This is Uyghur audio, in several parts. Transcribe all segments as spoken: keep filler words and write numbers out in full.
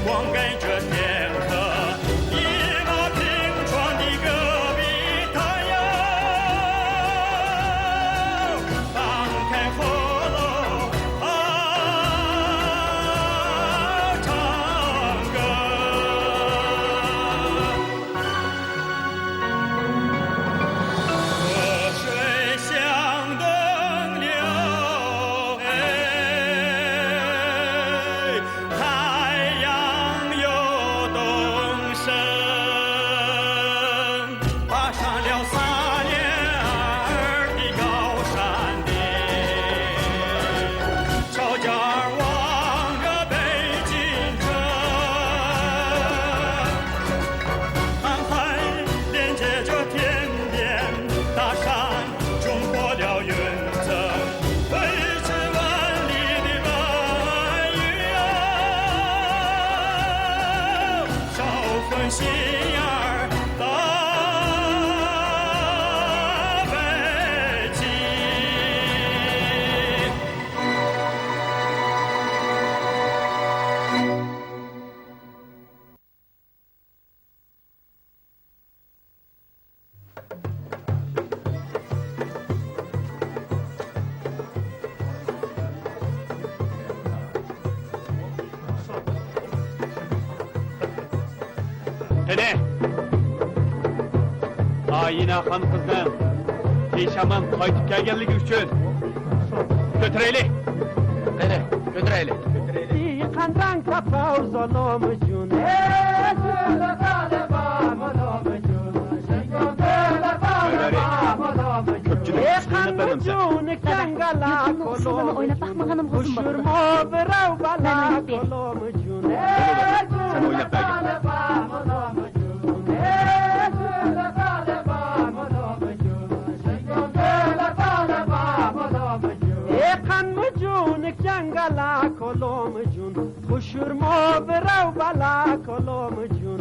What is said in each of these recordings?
光跟着天河，一马平川的戈壁滩哟，放开河路好唱歌。 河水向东流，哎，太阳又东升，爬上了撒哈拉的高山顶，翘脚儿望着北京城。 航海连接着天边大山，冲破了云层，飞至万里的蓝云哟，捎粉信仰儿到北京。 قېنى، ئايىنە خان قىزنىڭ پېشامان قايتىپ كەلگەنلىكى ئۈچۈن كۆتۈرەيلى. قېنى، كۆتۈرەيلى. كۆپچىلىك، ئۇسسۇلنى بەرمەمسەن. يۈرىكىمنىڭ ئۇسسۇلىنى ئويلاپ باقمىغىنىمغا ئۇزۇن بولىدۇ. مەن ئويناپ بېرەي. سەن ئويناپ بەرگىن. ئېقىنمۇ جۇنۇك جاڭگالا كولومۇ جۇن، قوشۇرمۇ بىراۋ بالا كولومۇ جۇن.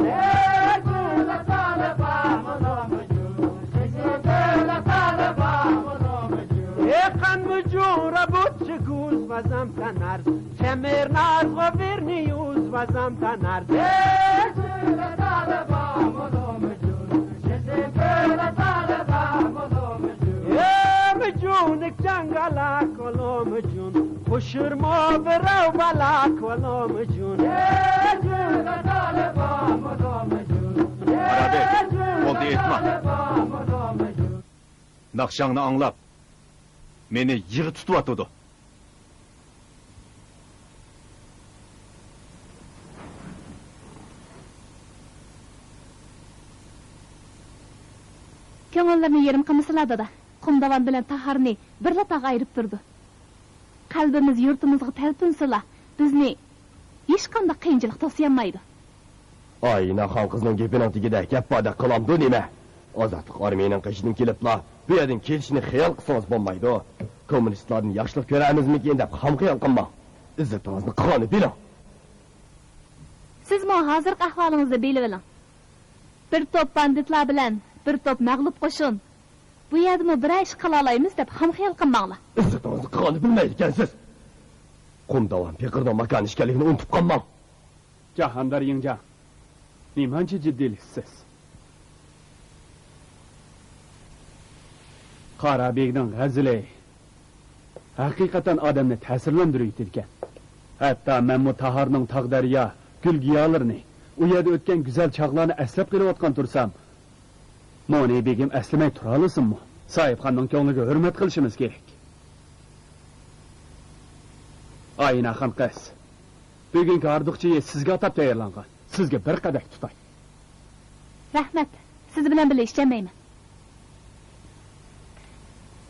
ئېقىنمۇ جۇن رابۇتچى گۇز بازام تانار، چەمىر نازغا بىرنى يۇز بازام تانار. ئېمىجۇنىك جاڭگالا كولومىجۇن، قوشۇرمۇ بىراۋ بالا كولومىجۇن. ئارابەگ، بولدى، ئېيتما. ناخشاڭنى ئاڭلاپ، مېنى يىغا تۇتۇۋاتىدۇ. كۆڭۈللىرىنى يېرىم قىلمىسىلا، دادا. قۇمداۋان بىلەن تاھارنى بىرلا تاغ ئايرىپ تۇرىدۇ. قەلبىمىز يۇرتىمىزغا تەلپۈنسىلا، بىزنى ھېچقانداق قىيىنچىلىق توسىيالمايدۇ. ئايىنە خان قىزنىڭ گېپىنىڭ تېگىدە گەپ باردەك قىلامدۇ نېمە؟ ئازادلىق ئارمىيىنىڭ قېشىدىن كېلىپلا، بۇ يەردىن كېتىشنى خىيال قىلسىڭىز بولمايدۇ. كوممۇنىستلاردىن ياخشىلىق كۆرەرمىزمىكىن دەپ خام خىيال قىلماڭ. ئىززىتىڭىزنى قانى بىلىڭ. سىزمۇ ھازىرقى ئەھۋالىڭىزنى بىلىۋېلىڭ. بىر توپ باندىتلار بىلەن بىر توپ مەغلۇپ قوشۇن. بۇ يەردىمۇ بىرەر ئىش قىلالايمىز دەپ خام خىيال قىلماڭلار. ئىززىتىڭىزنى قانى بىلمەيدىكەنسىز. قۇمداۋان پېقىرنىڭ ماكانى ئىكەنلىكىنى ئۇنتۇپ قالماڭ. جاھاندار يىڭجاڭ، نېمانچە جىددىيلىشىسىز؟ قارابېگنىڭ غەزىلى ھەقىقەتەن ئادەمنى تەسىرلەندۈرۈۋېتىدىكەن. ھەتتا مەنمۇ تاھارنىڭ تاغ-دەريا، گۈل-گىيالىرىنى، ئۇ يەردە ئۆتكەن گۈزەل چاغلارنى ئەسلەپ قېلىۋاتقان تۇرسام، مۇنى بېگىم ئەسلىمەي تۇرالىسۇنمۇ؟ ساھىبخاننىڭ كۆڭلىگە ھۆرمەت قىلىشىمىز كېرەك. ئايىنە خان قىز، بۈگۈنكى ھاردۇقچىيى سىزگە ئاتاپ تەييارلانغان. سىزگە بىر قەدەھ تۇتاي. رەھمەت. سىز بىلەن بىللە ئىچەلمەيمەن.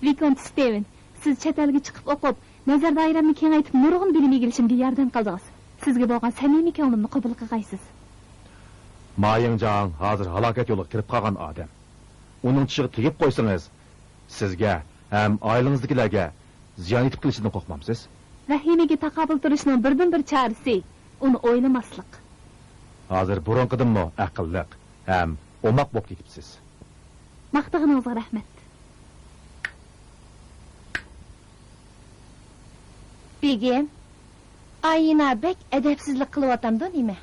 ۋىكونت ستېۋېن، سىز چەت ئەلگە چىقىپ ئوقۇپ، نەزەر دائىرەمنى كېڭەيتىپ، نۇرغۇن بىلىم ئىگىلىشىمگە ياردەم قىلدىڭىز. سىزگە بولغان سەمىمىي كۆڭلۈمنى قوبۇل قىلغايسىز. ما يىڭجاڭ ھازىر ھالاكەت يولىغا كىرىپ قالغان ئادەم. ئۇنىڭ چىشىغا تېگىپ قويسىڭىز، سىزگە ھەم ئائىلىڭىزدىكىلەرگە زىيان يېتىپ قېلىشىدىن قورقمامسىز؟ ۋەھىمىگە تاقابىل تۇرۇشنىڭ بىردىنبىر چارىسى، ئۇنى ئويلىماسلىق. ھازىر بۇرۇنقىدىنمۇ ئەقىللىق ھەم ئوماق بولۇپ كېتىپسىز. ماختىغىنىڭىزغا رەھمەت. بېگىم، ئايىنا بەك ئەدەپسىزلىك قىلىۋاتامدۇ نېمە؟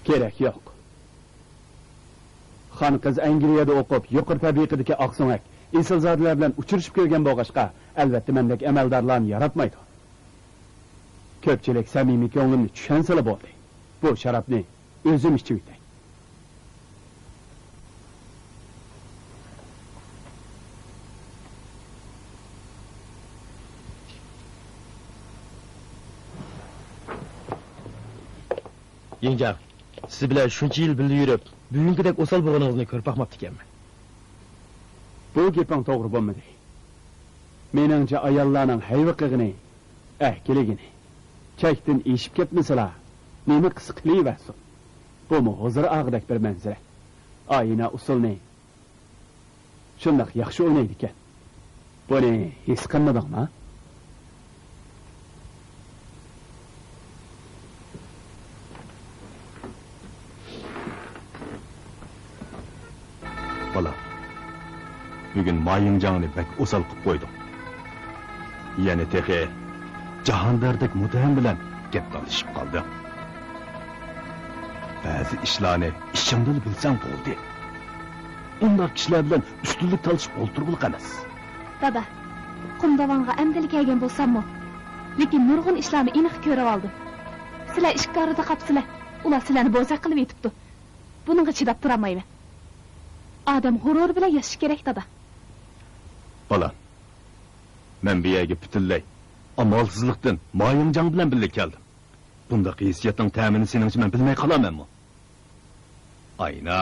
كېرەك يوق. خان قىز ئەنگلىيەدە ئوقۇپ، يۇقىرى تەبىقىدىكى ئاقسۆڭەك، ئېسىلزادىلەر بىلەن ئۇچرىشىپ كۆرگەن بولغاچقا، ئەلۋەتتە مەندەك ئەمەلدارلارنى ياراتمايدۇ. كۆپچىلىك سەمىمىي كۆڭلۈمنى چۈشەنسىلا بولدى. بۇ شارابنى ئۆزۈم ئىچىۋېتەي. يىڭجاڭ، سىز بىلەن شۇنچە يىل بىللە يۈرۈپ، بۈگۈنكىدەك ئوسال بولغىنىڭىزنى كۆرۈپ باقماپتىكەنمەن. بۇ گېپىڭ توغرا بولمىدى. مېنىڭچە، ئاياللارنىڭ ھەيۋە قىلغىنى، ئەركىلىگىنى. چەكتىن ئېشىپ كەتمىسىلا، نېمە قىلسا قىلىۋەرسۇن. بۇمۇ ھۇزۇر ئاغىدەك بىر مەنزىرە. ئاينا ئۇسسۇلنى شۇنداق ياخشى ئوينايدىكەن. بۇنى ھېس قىلمىدىڭما؟ بالام، بۈگۈن ما يىڭجاڭنى بەك ئوسال قىپ قويدۇڭ. يەنە تېخى جاھانداردەك مۇتتەھەم بىلەن گەپ تالىشىپ قالدىڭ. بەزى ئىشلارنى ئىشىڭدىلا بىلسەڭ بولدى. ئۇنداق كىشىلەر بىلەن ئۈستۈنلۈك تالىشىپ ئولتۇرغۇلۇق ئەمەس. دادا، قۇمداۋانغا ئەمدىلا كەلگەن بولساممۇ، لېكىن نۇرغۇن ئىشلارنى ئېنىق كۆرۈۋالدىم. سىلەر ئىككى ئارىدا قاپسىلە، ئۇلار سىلەرنى بوزەك قىلىۋېتىپتۇ. بۇنىڭغا چىداپ تۇرالمايمەن. ئادەم غۇرۇرى بىلەن ياشىشى كېرەك، دادا. بالام، مەن بۇ يەرگە پۈتۈنلەي ئامالسىزلىقتىن ما يىڭجاڭ بىلەن بىللە كەلدىم. بۇنداق ھېسسىياتنىڭ تەمىنى سېنىڭچە مەن بىلمەي قالامەنمۇ؟ ئاينا،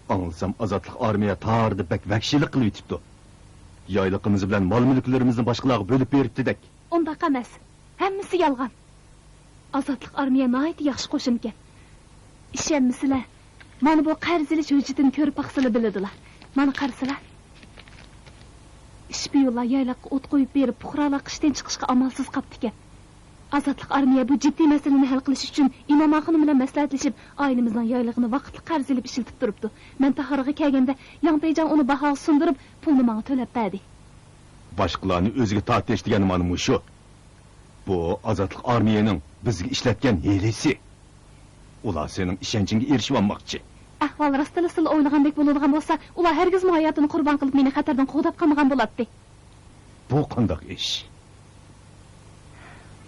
ئاڭلىسام ئازادلىق ئارمىيە تارىدا بەك ۋەھشىيلىق قىلىۋېتىپتۇ. يايلىقىمىز بىلەن مال-مۈلۈكلىرىمىزنى باشقىلارغا بۆلۈپ بېرىپتىدەك. ئۇنداق ئەمەس. ھەممىسى يالغان. ئازادلىق ئارمىيە ناھايىتى ياخشى قوشۇنكەن. ئىشەنمىسىلە، مانا بۇ قەرز ئېلىش ھۆججىتىنى كۆرۈپ باقسىلا بىلىدىلا. مانا قارىسىلا. ئىشپىيونلار يايلاققا ئوت قويۇپ بېرىپ، پۇقرالار قىشتىن چىقىشقا ئامالسىز قاپتىكەن. ئازادلىق ئارمىيە بۇ جىددىي مەسىلىنى ھەل قىلىش ئۈچۈن ئىمام ئاخۇنۇم بىلەن مەسلىھەتلىشىپ، ئائىلىمىزنىڭ يايلىقىنى ۋاقىتلىق قەرز ئېلىپ ئىشلىتىپ تۇرۇپتۇ. مەن تاھارغا كەلگەندە، ياڭ پەيجاڭ ئۇنى باھاغا سۇندۇرۇپ، پۇلنى ماڭا تۆلەپ بەردى. باشقىلارنى ئۆزىگە تارتىش دېگەن مانا مۇشۇ. بۇ ئازادلىق ئارمىيەنىڭ بىزگە ئىشلەتكەن ھىيلىسى. ئۇلار سېنىڭ ئىشەنچىڭگە ئېرىشىۋالماقچى. ئەھۋال راستلا سىلى ئويلىغاندەك بولىدىغان بولسا، ئۇلار ھەرگىزمۇ ھاياتىنى قۇربان قىلىپ مېنى خەتەردىن قوغداپ قالمىغان بولاتتى. بۇ قانداق ئىش؟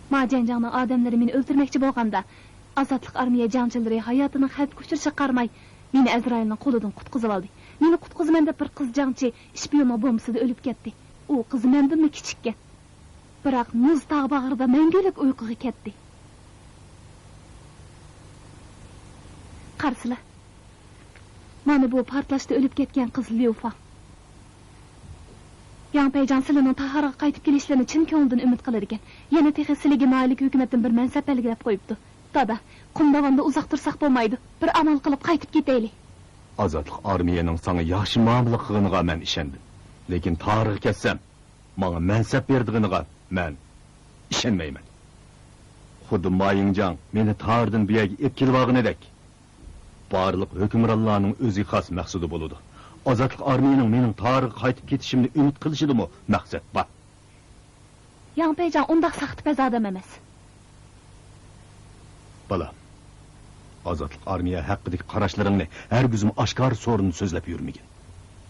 ما جەنجاڭنىڭ ئادەملىرى مېنى ئۆلتۈرمەكچى بولغاندا، ئازادلىق ئارمىيە جەڭچىلىرى ھاياتىنىڭ خەۋپكە ئۇچرىشىغا قارىماي، مېنى ئەزرائىلنىڭ قولىدىن قۇتقۇزۇۋالدى. مېنى قۇتقۇزىمەن دەپ بىر قىز جەڭچى ئىشپىيوننىڭ بومبىسىدا ئۆلۈپ كەتتى. ئۇ قىز مەندىنمۇ كىچىككەن. بىراق مۇز تاغ باغرىدا مەڭگۈلۈك ئۇيقۇغا كەتتى. قارىسىلە، مانا بۇ پارتلاشتا ئۆلۈپ كەتكەن قىز ليۇفاڭ. ياڭ پەيجاڭ سىلىنىڭ تاھارغا قايتىپ كېلىشلىرىنى چىن كۆڭلىدىن ئۈمىد قىلىدىكەن. يەنە تېخى سىلىگە ناھىيەلىك ھۆكۈمەتتىن بىر مەنسەپ بەلگىلەپ قويۇپتۇ. دادا، قۇمداۋاندا ئۇزاق تۇرساق بولمايدۇ. بىر ئامال قىلىپ قايتىپ كېتەيلى. ئازادلىق ئارمىيەنىڭ ساڭا ياخشى مۇئامىلە قىلغىنىغا مەن ئىشەندىم. لېكىن تاھارغا كەتسەم، ماڭا مەنسەپ بېرىدىغىنىغا مەن ئىشەنمەيمەن. خۇددى ما يىڭجاڭ مېنى تاھاردىن بۇ يەرگە ئېلىپ كېلىۋالغىنىدەك، بارلىق ھۆكۈمرانلارنىڭ ئۆزىگە خاس مەقسىتى بولىدۇ. ئازادلىق ئارمىيەنىڭ مېنىڭ تاھارغا قايتىپ كېتىشىمنى ئۈمىد قىلىشىدىمۇ مەقسەت بار. ياڭ پەيجاڭ ئۇنداق ساختىپەز ئادەم ئەمەس. بالام، ئازادلىق ئارمىيە ھەققىدىكى قاراشلىرىڭنى ھەرگىزمۇ ئاشكارا سورۇندا سۆزلەپ يۈرمىگىن.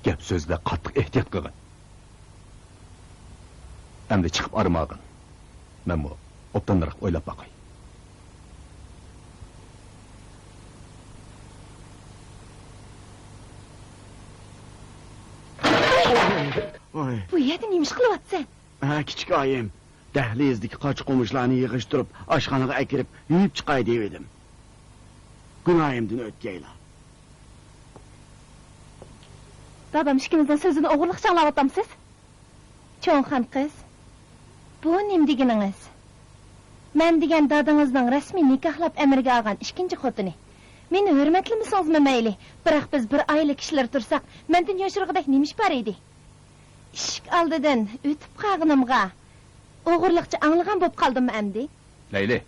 گەپ-سۆزدە قاتتىق ئېھتىيات قىلغىن. ئەمدى چىقىپ ئارام ئالغىن. مەنمۇ ئوبدانراق ئويلاپ باقاي. ۋاي. بۇ يەردە نېمە ئىش قىلىۋاتىسەن؟ ھە، كىچىكايىم. دەھلىزدىكى قاچا-قومۇچلارنى يىغىشتۇرۇپ، ئاشخانىغا ئەكىرىپ، يۇيۇپ چىقاي دېۋىدىم. گۇناھىمدىن ئۆتكەيلا. دادام ئىككىمىزنىڭ سۆزىنى ئوغرىلىقچە ئاڭلاۋاتامسىز؟ چوڭخان قىز، بۇ نېمە دېگىنىڭىز؟ مەن دېگەن دادىڭىزنىڭ رەسمىي نىكاھلاپ ئەمرىگە ئالغان ئىككىنچى خوتۇنى. مېنى ھۆرمەتلىمىسىڭىزمۇ مەيلى، بىراق بىز بىر ئائىلە كىشىلىرى تۇرساق، مەندىن يوشۇرغۇدەك نېمە ئىش بار ئىدى؟ ئىشىك ئالدىدىن ئۆتۈپ قالغىنىمغا، ئوغرىلىقچە ئاڭلىغان بولۇپ قالدىممۇ ئەمدى؟ لەيلى،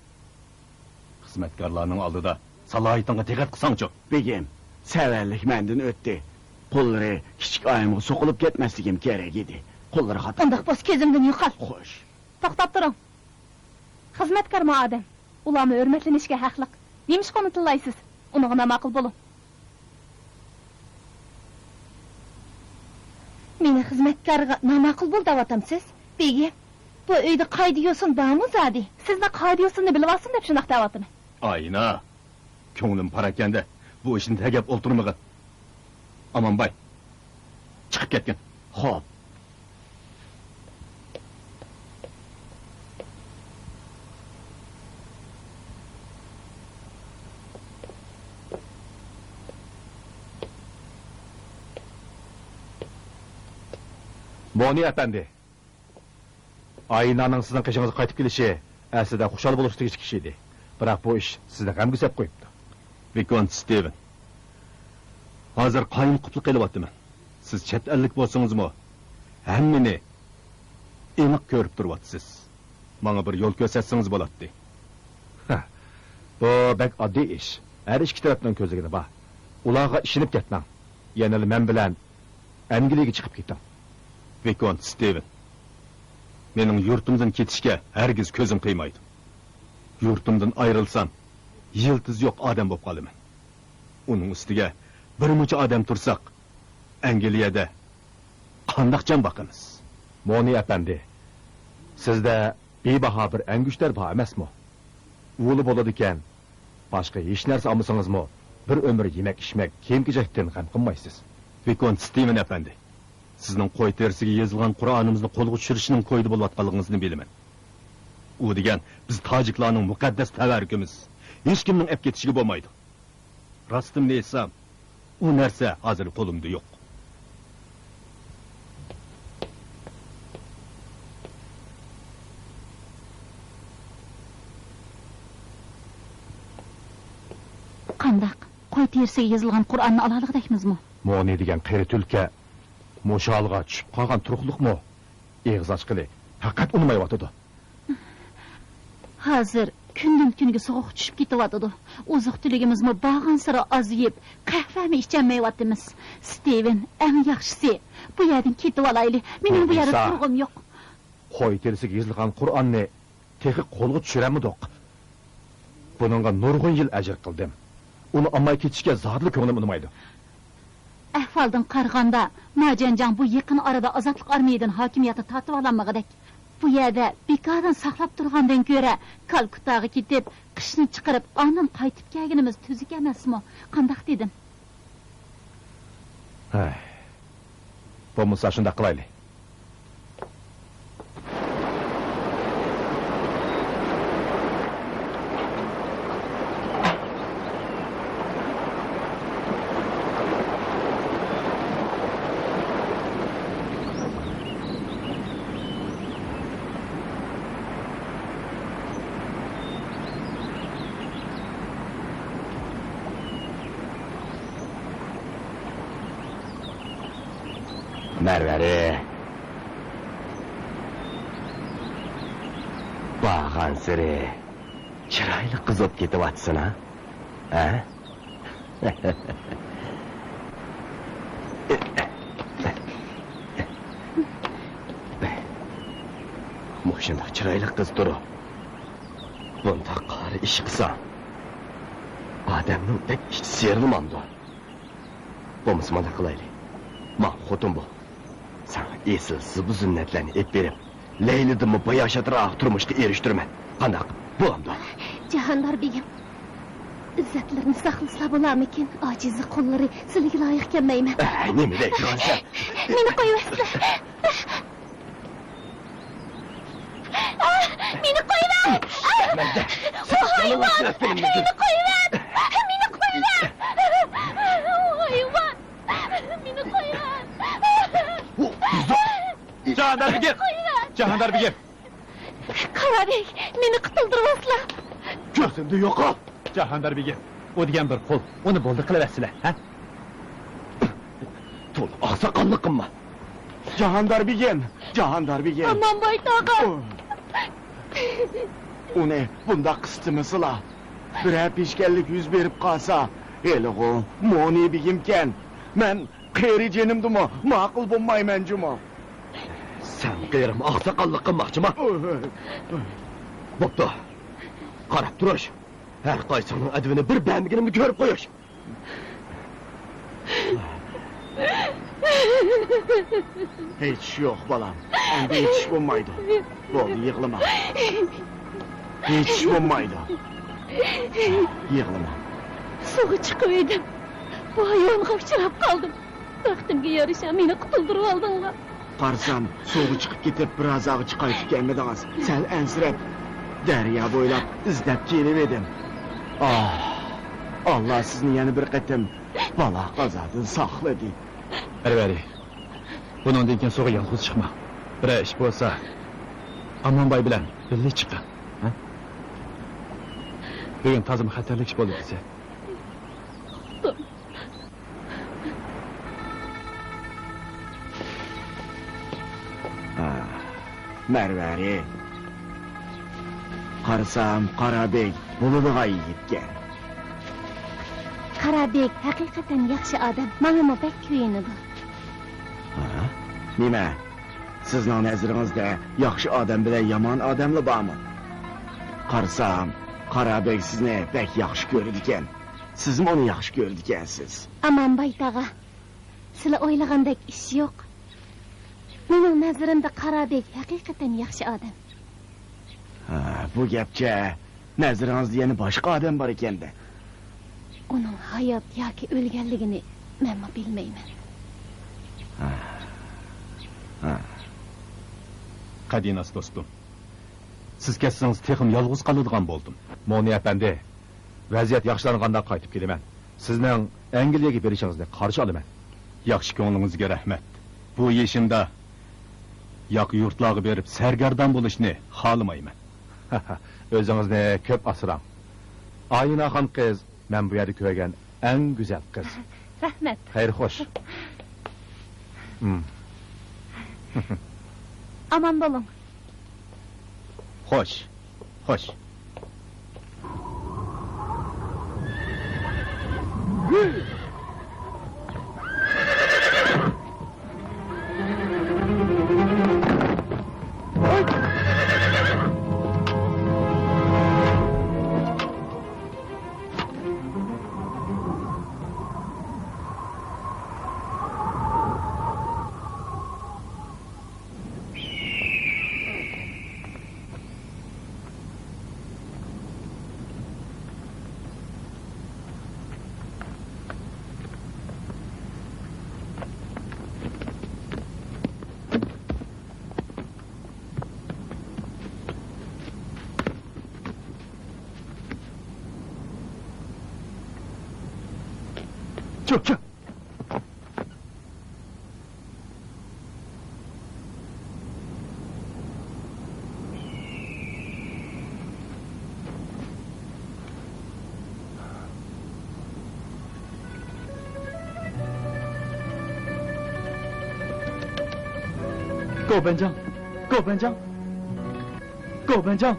خىزمەتكارلارنىڭ ئالدىدا سالاھىيىتىڭغا دىققەت قىلساڭچۇ؟ بېگىم، سەۋەنلىك مەندىن ئۆتتى. قوللىرى كىچىك ئايىمغا سوقۇلۇپ كەتمەسلىكىم كېرەك ئىدى. قوللىرى خاتا. ئۇنداق بولسا كۆزۈمدىن يوقال. خوش. توختاپ تۇرۇڭ. خىزمەتكارمۇ ئادەم. ئۇلارمۇ ھۆرمەتلىنىشكە ھەقلىق. نېمىشقا ئۇنى تىللايسىز؟ ئۇنىڭغا ناماقۇل بولۇڭ. مېنى خىزمەتكارغا ناماقۇل بول دەۋاتامسىز؟ بېگىم، بۇ ئۆيدە قائىدە-يوسۇن بارمۇ زادى؟ سىزنى قائىدە-يوسۇننى بىلىۋالسۇن دەپ شۇنداق دەۋاتىمەن. ئاينا، كۆڭلۈم پاراكەندە، بۇ ئىشنى تەگەپ ئولتۇرمىغىن. ئامانباي، چىقىپ كەتكىن. خوپ. مونى ئەپەندى. ئاينانىڭ سىزنىڭ قېشىڭىزغا قايتىپ كېلىشى ئەسلىدە خۇشال بولۇشقا تېگىشلىك ئىش ئىدى. بىراق بۇ ئىش سىزنى غەمگە سەپ قويۇپتۇ. ۋىكونت ستىۋېن، ھازىر قايىل قۇپلۇق قىلىۋاتىمەن. سىز چەت ئەللىك بولسىڭىزمۇ، ھەممىنى ئېنىق كۆرۈپ تۇرۇۋاتىسىز. ماڭا بىر يول كۆرسەتسىڭىز بولاتتى. ھە، بۇ بەك ئاددىي ئىش. ھەر ئىككى تەرەپنىڭ كۆزلىگىنى بار. ئۇلارغا ئىشىنىپ كەتمەڭ. يەنىلا مەن بىلەن ئەنگلىيەگە چىقىپ كېتىڭ. ۋىكونت ستىۋېن، مېنىڭ يۇرتۇمدىن كېتىشكە ھەرگىز كۆزۈم قىيمايدۇ. يۇرتۇمدىن ئايرىلسام، يىلتىزى يوق ئادەم بولۇپ قالىمەن. ئۇنىڭ ئۈستىگە بىر مۇنچە ئادەم تۇرساق، ئەنگلىيەدە قانداق جان باقىمىز؟ مونى ئەپەندى، سىزدە بىباھا بىر ئەنگۈشتەر بار ئەمەسمۇ؟ ئۇلا بولىدىكەن، باشقا ھېچ نەرسە ئالمىسىڭىزمۇ، بىر ئۆمۈر يېمەك-ئىچمەك، كىيىم-كېچەكتىن غەم قىلمايسىز. ۋىكونت ستىۋېن ئەپەندى، سىزنىڭ قوي تېرىسىگە يېزىلغان قۇرئانىمىزنى قولغا چۈشۈرۈشنىڭ كويىدا بولۇۋاتقانلىقىڭىزنى بىلىمەن. ئۇ دېگەن بىز تاجىكلارنىڭ مۇقەددەس تەۋەررۈكىمىز. ھېچكىمنىڭ ئەپ كېتىشىگە بولمايدۇ. راستىمنى ئېيتسام، ئۇ نەرسە ھازىر قولۇمدا يوق. قانداق؟ قوي تېرىسىگە يېزىلغان قۇرئاننى ئالالىغۇدەكمىزمۇ؟ مونى دېگەن قېرى تۈلكە مۇشۇ ھالغا چۈشۈپ قالغان تۇرۇقلۇقمۇ؟ ئېغىز ئاچقىلى پەقەت ئۇنىمايۋاتىدۇ. ھازىر كۈندىن-كۈنگە سوغۇق چۈشۈپ كېتىۋاتىدۇ. ئوزۇق-تۈلۈكىمىزمۇ بارغانسېرى ئازىيىپ، قەھۋەمۇ ئىچەلمەيۋاتىمىز. ستىۋېن، ئەڭ ياخشىسى، بۇ يەردىن كېتىۋالايلى. مېنىڭ بۇ يەردە تۇرغۇم يوق. قوي تېرىسىگە يېزىلغان قۇرئاننى تېخى قولغا چۈشۈرەلمىدۇق. بۇنىڭغا نۇرغۇن يىل ئەجىر قىلدىم. ئۇنى ئالماي كېتىشكە زادىلا كۆڭلۈم ئۇنىمايدۇ. ئەھۋالدىن قارىغاندا، ماجەنجاڭ بۇ يېقىن ئارىدا ئازادلىق ئارمىيىدىن ھاكىمىيەتنى تارتىۋالالمىغۇدەك. بۇ يەردە بىكاردىن ساقلاپ تۇرغاندىن كۆرە، كالكۇتتاغا كېتىپ، قىشنى چىقىرىپ، ئاندىن قايتىپ كەلگىنىمىز تۈزۈك ئەمەسمۇ؟ قانداق دېدىم؟ ھەي. بولمىسا شۇنداق قىلايلى. مەرۋەرى، بارغانسېرى چىرايلىق قىز بولۇپ كېتىۋاتىسەن ھە؟ ھە؟ مۇشۇنداق چىرايلىق قىز تۇرۇپ، بۇنداق قارا ئىش قىلساڭ، ئادەمنىڭ بەك ئىچى سىيرىلمامدۇ؟ بولمىسا مانداق قىلايلى. ماڭ، خوتۇن بول. ساڭا ئېسىل زىبۇ-زىننەتلەرنى ئېلىپ بېرىپ، لەيلىدىنمۇ باياشاتراق تۇرمۇشقا ئېرىشتۈرىمەن. قانداق؟ بولامدۇ؟ جاھاندار بېگىم، ئىززەتلىرىنى ساقلىسىلا بولامىكىن؟ ئاجىزلىق قوللىرى سىلىگە لايىق كەلمەيمەن. ئەي، نېمە دەيدىغانسەن؟ مېنى قويۇۋەتسىلە. مېنى قويۇۋەت! ۋاي ۋاي! مېنى قويۇۋەت! مېنى قويۇۋەت! ۋاي ۋاي! مېنى قويۇۋەت! جاھاندار بېگىم! جاھاندار بېگىم! قارا بېگ، مېنى قۇتۇلدۇرۇۋالسىلا! كۆزۈمدىن يوقال! جاھاندار بېگىم، ئۇ دېگەن بىر قۇل، ئۇنى بولدى قىلىۋەتسىلە، ھە؟ تولا ئاقساقاللىقىمما؟ جاھاندار بېگىم، جاھاندار بېگىم. ئامانباي تاغا. ئۇنى بۇنداق قىستىمىسىلا. بىرەر پېشكەللىك يۈز بېرىپ قالسا، ھېلىغۇ مونى بېگىمكەن. مەن قېرى جېنىمدىمۇ ماقۇل بولمايمەن جۇمۇ. سەن قېرىم ئاقساقاللىق قىلماقچىما؟ بوپتۇ. قاراپ تۇرۇش. ھەر قايسىڭنىڭ ئەدىپىنى بىر بەرمىگىنىمنى كۆرۈپ قويۇش. ھېچ ئىش يوق، بالام. ئەمدى ھېچ ئىش بولمايدۇ. بولدى، يىغلىما. ھېچ ئىش بولمايدۇ. يىغلىما. سۇغا چىقىۋىدىم. بۇ ھايۋانغا ئۇچراپ قالدىم. بەختىمگە يارىشا مېنى قۇتۇلدۇرۇۋالدىڭلار. قارىسام، سۇغا چىقىپ كېتىپ، بىر ھازاغىچە قايتىپ كەلمىدىڭىز. سەل ئەنسىرەپ، دەريا بويلاپ ئىزدەپ كېلىۋىدىم. ئاھ، ئاللا سىزنى يەنە بىر قېتىم بالا-قازادىن ساقلىدى. مەرۋەرى، بۇنىڭدىن كېيىن سۇغا يالغۇز چىقماڭ. بىرەر ئىش بولسا، ئامانباي بىلەن بىللە چىقىڭ. ھە؟ بۈگۈن تازىمۇ خەتەرلىك ئىش بولدى دېسە. ھا، مەرۋەرى. قارىسام، قارابېگ بولىدىغان يىگىتكەن. قارابېگ ھەقىقەتەن ياخشى ئادەم، ماڭىمۇ بەك كۆيۈنىدۇ. ھا؟ نېمە؟ سىزنىڭ نەزىرىڭىزدە ياخشى ئادەم بىلەن يامان ئادەملا بارمۇ؟ قارىسام، قارابېگ سىزنى بەك ياخشى كۆرىدىكەن. سىزمۇ ئۇنى ياخشى كۆرىدىكەنسىز. ئامانباي تاغا، سىلە ئويلىغاندەك ئىش يوق. مېنىڭ نەزىرىمدە قارابېگ ھەقىقەتەن ياخشى ئادەم. ھا، بۇ گەپچە نەزىرىڭىزدە يەنە باشقا ئادەم بار ئىكەن-دە. ئۇنىڭ ھايات ياكى ئۆلگەنلىكىنى مەنمۇ بىلمەيمەن. ھا. ھا. قەدىناس دوستۇم، سىز كەتسىڭىز تېخىمۇ يالغۇز قالىدىغان بولدۇم. مونى ئەپەندى، ۋەزىيەت ياخشىلانغاندا قايتىپ كېلىمەن. سىزنىڭ ئەنگلىيەگە بېرىشىڭىزنى قارشى ئالىمەن. ياخشى كۆڭلىڭىزگە رەھمەت. بۇ يېشىمدا ياقا يۇرتلارغا بېرىپ سەرگەردان بولۇشنى خالىمايمەن. ئۆزىڭىزنى كۆپ ئاسراڭ. ئايناخان قىز مەن بۇ يەردە كۆرگەن ئەڭ گۈزەل قىز. رەھمەت. خەير خوش. ھىم. ئامان بولۇڭ. خوش، خوش. چوك، چوك. گوبەنجاڭ! گوبەنجاڭ! گوبەنجاڭ!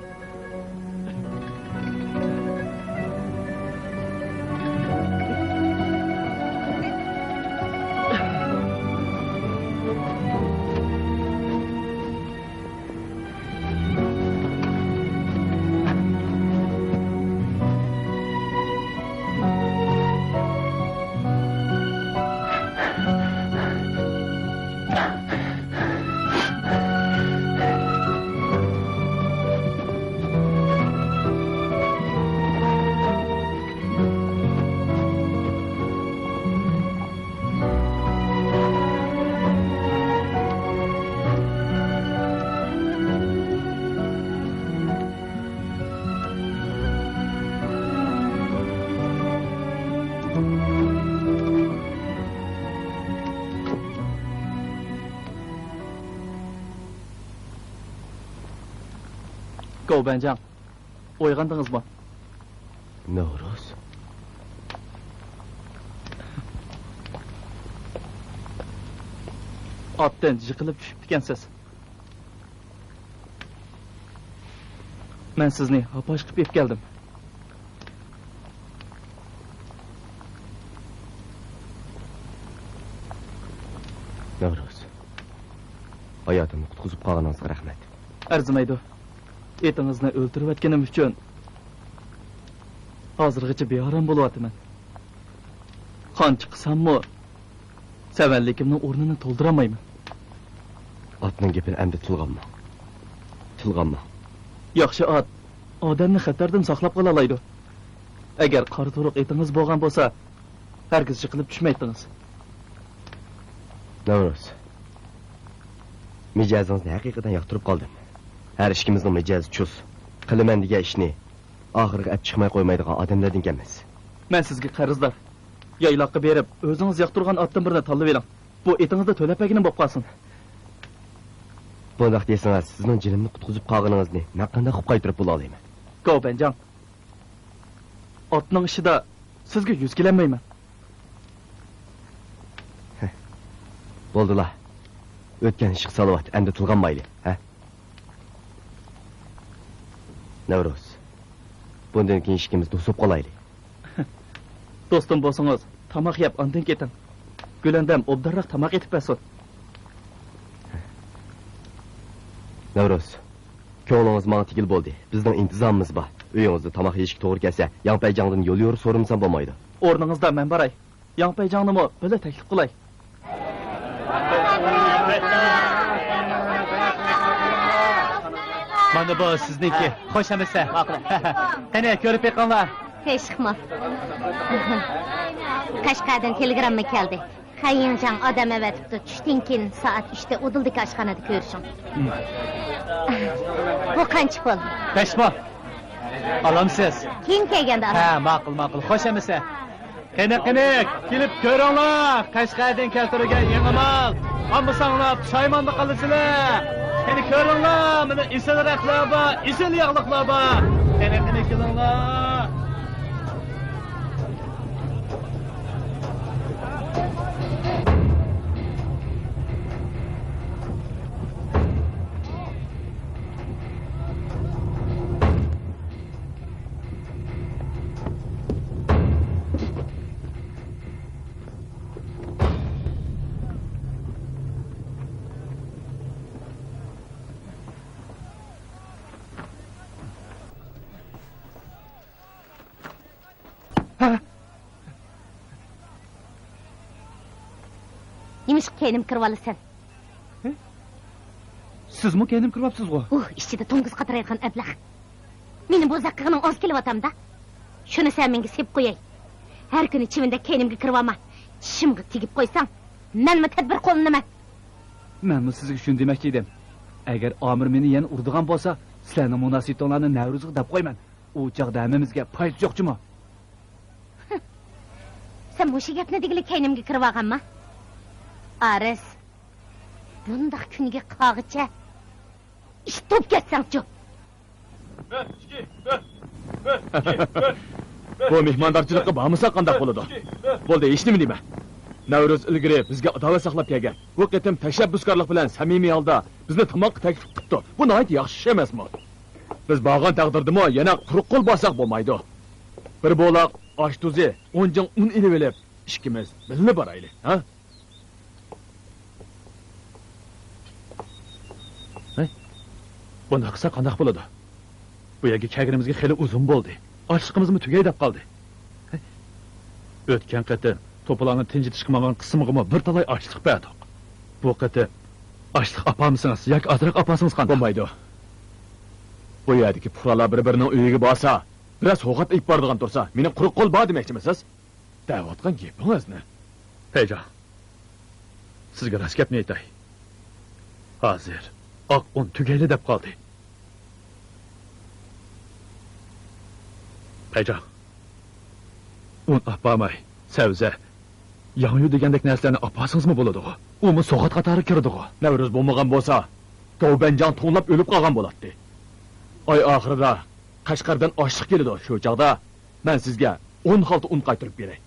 گوبەنجاڭ، ئويغاندىڭىزمۇ؟ نورۇز. ئاتتىن يىقىلىپ چۈشۈپتىكەنسىز. مەن سىزنى ھاپاش قىلىپ ئېلىپ كەلدىم. نورۇز، ھاياتىمنى قۇتقۇزۇپ قالغىنىڭىزغا رەھمەت. ئەرزىمەيدۇ. ئېتىڭىزنى ئۆلتۈرۈۋەتكىنىم ئۈچۈن ھازىرغىچە بىئارام بولۇۋاتىمەن. قانچە قىلساممۇ، سەۋەنلىكىمنىڭ ئورنىنى تولدۇرالمايمەن. ئاتنىڭ گېپىنى ئەمدى تىلغا ئالما. تىلغا ئالما. ياخشى ئات ئادەمنى خەتەردىن ساقلاپ قالالايدۇ. ئەگەر قارا تۇرۇق ئېتىڭىز بولغان بولسا، ھەرگىز جىقىلىپ چۈشمەيتتىڭىز. نەۋرۇز، مىجەزىڭىزنى ھەقىقەتەن ياقتۇرۇپ قالدىم. ھەر ئىككىمىزنىڭ مىجەزى چۇس. قىلىمەن دېگەن ئىشنى ئاخىرىغا ئەپ چىقماي قويمايدىغان ئادەملەردىن ئىكەنمىز. مەن سىزگە قەرزدار. يايلاققا بېرىپ، ئۆزىڭىز ياقتۇرغان ئاتتىن بىرنى تاللىۋېلىڭ. بۇ ئېتىڭىزدا تۆلەپ بەرگىنىم بولۇپ قالسۇن. بۇنداق دېسىڭىز، سىزنىڭ جېنىمنى قۇتقۇزۇپ قالغىنىڭىزنى مەن قانداق قىلىپ قايتۇرۇپ بولالايمەن؟ گاۋ بەنجاڭ، ئاتنىڭ ئىشىدا سىزگە يۈز كېلەلمەيمەن. بولدىلا. ئۆتكەن ئىشقا سالاۋات، ئەمدى تىلغا ئالمايلى، ھە؟ نەۋرۇز، بۇندىن كېيىن ئىككىمىز دوست بولۇپ قالايلى. دوستۇم بولسىڭىز، تاماق يەپ ئاندىن كېتىڭ. گۈلەندەم ئوبدانراق تاماق ئېتىپ بەرسۇن. نەۋرۇز، كۆڭلىڭىز ماڭا تېگىلى بولدى. بىزنىڭ ئىنتىزامىمىز بار. ئۆيىڭىزدە تاماق يېيىشكە توغرا كەلسە، ياڭپەيجاڭدىن يول يورۇق سورىمىسام بولمايدۇ. ئورنىڭىزدا مەن باراي. ياڭپەيجاڭنىمۇ بىللە تەكلىپ قىلاي. مانا بۇ سىزنىڭكى. خوش ئەمىسە؟ ماقۇل. قېنى، كۆرۈپ بېقىڭلار. تېشىقمۇ. قەشقەردىن تېلېگرامما كەلدى. خەييىڭجاڭ ئادەم ئەۋەتىپتۇ. چۈشتىن كېيىن سائەت ئۈچتە ئۇدۇلدىكى ئاشخانىدا كۆرۈشۈڭ. بۇ قانچە پۇل؟ بەش مو. ئالامسىز؟ كېيىن كەلگەندە ئالىمەن. ھە، ماقۇل، ماقۇل. خوش ئەمىسە؟ قېنى، قېنى، كېلىپ كۆرۈڭلار، قەشقەردىن كەلتۈرگەن يېڭى مال. ئالمىساڭلار پۇشايماندا قالىسىلەر. قېنى كۆرۈڭلار، مانا ئېسىل رەختلەر بار، ئېسىل ياغلىقلار بار. قېنى، قېنى كېلىڭلار. نېمىشقا كەينىمگە كىرىۋالىسەن؟ سىزمۇ كەينىمگە كىرىۋاپسىزغۇ؟ ئۇھ، ئىچىدە توڭگۇز قاترايدىغان ئەبلەخ. مېنى بوزەك قىلغىنىڭ ئاز كېلىۋاتامدا. شۇنى سەن مېنىڭگە سېلىپ قوياي. ھەر كۈنى چىۋىندەك كەينىمگە كىرىۋالما. چىشىمغا تېگىپ قويساڭ، مەنمۇ تەدبىر قوللىنىمەن. مەنمۇ سىزگە شۇنى دېمەكچى ئىدىم. ئەگەر ئامىر مېنى يەنە ئۇرىدىغان بولسا، سىلەرنىڭ مۇناسىۋىتىڭلارنى نەۋرۇزغا دەپ قويىمەن. ئۇ چاغدا ھەممىمىزگە پايدىسى يوق جۇمۇ. سەن مۇشۇ گەپنى دېگىلى كەينىمگە كىرىۋالغانما؟ ئارىس، بۇنداق كۈنگە قالغىچە ئىتتىن كەتسەڭچۇ؟ بۇ مېھماندارچىلىققا بارمىساق قانداق بولىدۇ؟ بولدى، ھېچنېمە دېمە. نەۋرۇز ئىلگىرى بىزگە ئاداۋەت ساقلاپ كەلگەن. بۇ قېتىم تەشەببۇسكارلىق بىلەن سەمىمىي ھالدا بىزنى تاماققا تەكلىپ قىپتۇ. بۇ ناھايىتى ياخشى ئىش ئەمەسمۇ؟ بىز بارغان تەقدىردىمۇ يەنە قۇرۇق قول بارساق بولمايدۇ. بىر بولاق ئاش تۇزى، ئون جىڭ ئۇن ئېلىۋېلىپ، ئىككىمىز بىللە بارايلى، ھە؟ ھەي، بۇنداق قىلسا قانداق بولىدۇ؟ بۇ يەرگە كەلگىنىمىزگە خېلى ئۇزۇن بولدى. ئاچلىقىمىزمۇ تۈگەي دەپ قالدى. ھەي، ئۆتكەن قېتىم توپىلاڭنى تىنجىتىشقا ماڭغان قىسمىغىمۇ بىر تالاي ئاچلىق بەردۇق. بۇ قېتىم ئاچلىق ئاپارمىسىڭىز ياكى ئازراق ئاپارسىڭىز قانداق؟ بولمايدۇ. بۇ يەردىكى پۇقرالار بىر-بىرىنىڭ ئۆيىگە بارسا، بىرەر سوۋغات ئېلىپ بارىدىغان تۇرسا، مېنى قۇرۇق قول بار دېمەكچىمىسىز؟ دەۋاتقان گېپىڭىزنى. پەيجان، سىزگە راست گەپنى ئېيتاي. ھازىر ئاق ئۇن تۈگەيلا دەپ قالدى. پەيجان، ئۇن ئاپارماي، سەۋزە، ياڭيۇ دېگەندەك نەرسىلەرنى ئاپارسىڭىزمۇ بولىدىغۇ. ئۇمۇ سوغات قاتارىغا كىرىدىغۇ. نەۋرۇز بولمىغان بولسا، گاۋبەنجاڭ توڭلاپ ئۆلۈپ قالغان بولاتتى. ئاي ئاخىرىدا قەشقەردىن ئاشلىق كېلىدۇ، شۇ چاغدا مەن سىزگە ئون خالتا ئۇن قايتۇرۇپ بېرەي.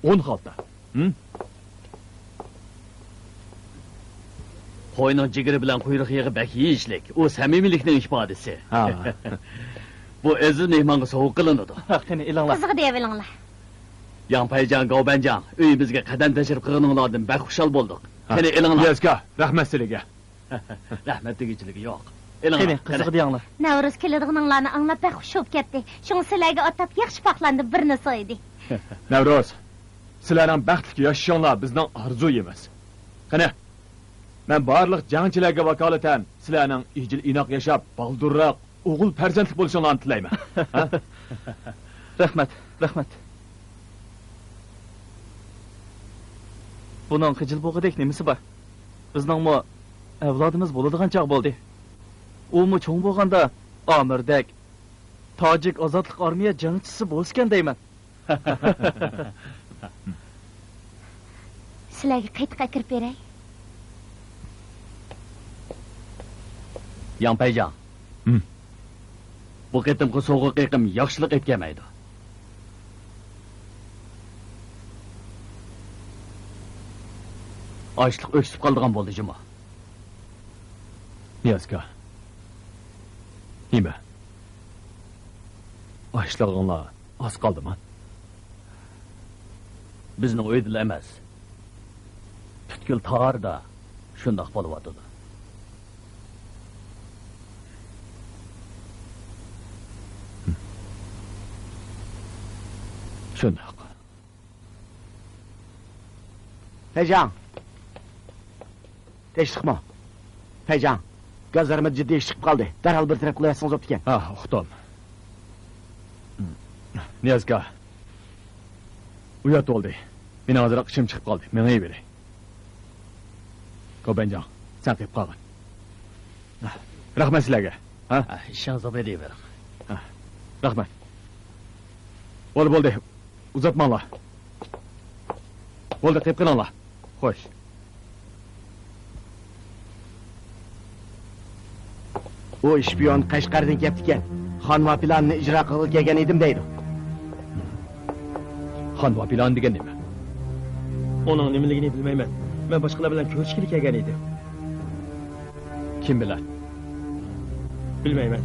ئون خالتا. ھىم؟ قوينىڭ جىگىرى بىلەن قۇيرۇق يېغى بەك يېيىشلىك. ئۇ سەمىمىيلىكنىڭ ئىپادىسى. ھا. بۇ ئەزىز مېھمانغا سوۋغا قىلىنىدۇ. قېنى، ئېلىڭلار. قىزىغا دېيىۋېلىڭلار. ياڭپەيجاڭ، گاۋبەنجاڭ، ئۆيىمىزگە قەدەم تەشرىپ قىلغىنىڭلاردىن بەك خۇشال بولدۇق. ھا. قېنى، ئېلىڭلار. يەسكا، رەھمەت سىلىگە. رەھمەت دېگۈچىلىكى يوق. ئېلىڭلار، قېنى، قېنى. قىزىقىدىياڭلار. نەۋرۇز كېلىدىغىنىڭلارنى ئاڭلاپ بەك خۇش بولۇپ كەتتى. شۇڭا سىلەرگە ئاتاپ ياخشى پاقلاندىن بىرنى سويدى. نەۋرۇز، سىلەرنىڭ بەختلىك ياشىشىڭلار بىزنىڭ ئارزۇيىمىز. قېنى، مەن بارلىق جەڭچىلەرگە ۋاكالىتەن سىلەرنىڭ ئىجىل-ئىناق ياشاپ، بالدۇرراق ئوغۇل پەرزەنتلىك بولۇشۇڭلارنى تىلەيمەن. ھە؟ رەھمەت، رەھمەت. بۇنىڭ خىجىل بولغۇدەك نېمىسى بار؟ بىزنىڭمۇ ئەۋلادىمىز بولىدىغان چاغ بولدى. ئۇمۇ چوڭ بولغاندا ئامىردەك تاجىك ئازادلىق ئارمىيە جەڭچىسى بولسىكەن دەيمەن. سىلەرگە قېتىق ئەكىرىپ بېرەي. ياڭ پەيجاڭ. ھىم. بۇ قېتىمقى سوغۇق ئېقىم ياخشىلىق ئېلىپ كەلمەيدۇ. ئاشلىق ئۆكسۈپ قالىدىغان بولدى جۇمۇ. نىيازكا. نېمە؟ ئاشلىقىڭلار ئاز قالدىما؟ بىزنىڭ ئۆيدىلا ئەمەس، پۈتكۈل تاردا شۇنداق بولۇۋاتىدۇ. شۇنداق. پەيجاڭ! تىنچلىقمۇ؟ پەيجاڭ! گازارمىدا جىددىي ئىش چىقىپ قالدى. دەرھال بىر تەرەپ قىلىۋەتسىڭىز بوپتىكەن. ھە، ئۇقتۇم. نىيازكا، ئۇيات بولدى. مېنىڭ ئازراق ئىشىم چىقىپ قالدى. مېڭىۋېرەي. كوبەنجاڭ، سەن قېلىپ قالغىن. رەھمەت سىلەرگە. ھە؟ ئىشىڭىزنى بېرىۋېرىڭ. ھە. رەھمەت. بولدى، بولدى. ئۇزاتماڭلار. بولدى، قېلىپ قېلىڭلار. خوش. ئۇ شپىيون قەشقەردىن كەپتىكەن. خانۋا پىلانىنى ئىجرا قىلغىلى كەلگەن ئىدىم دەيدۇ. خانۋا پىلانى دېگەن نېمە؟ ئۇنىڭ نېمىلىكىنى بىلمەيمەن. مەن باشقىلار بىلەن كۆرۈشكىلى كەلگەن ئىدىم. كىم بىلەن؟ بىلمەيمەن.